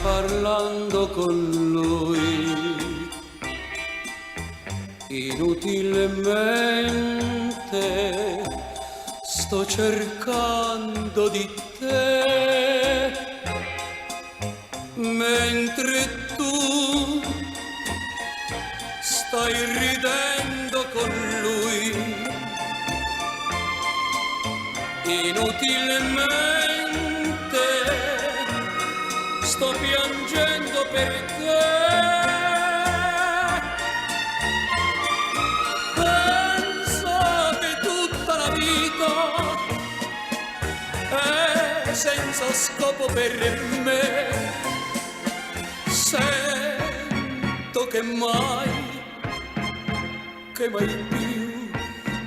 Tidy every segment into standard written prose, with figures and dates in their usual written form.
Parlando con lui. Inutilmente sto cercando di te, mentre tu stai ridendo con lui. Inutilmente sto piangendo per te. Penso che tutta la vita è senza scopo per me. Sento che mai più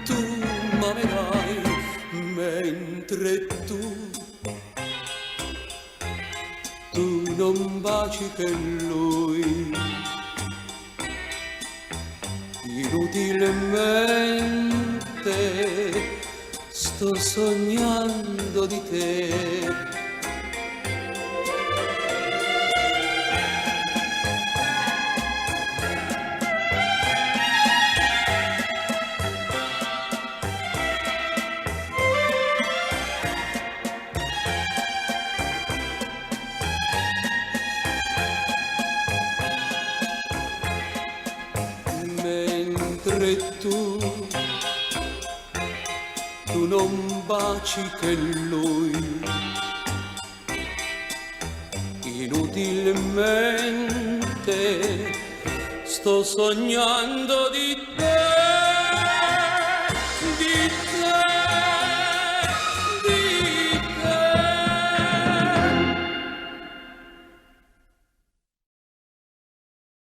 tu m'amerai, mentre tu non baci che lui. Inutilmente sto sognando di te. Mentre tu non baci che lui. Inutilmente sto sognando di te.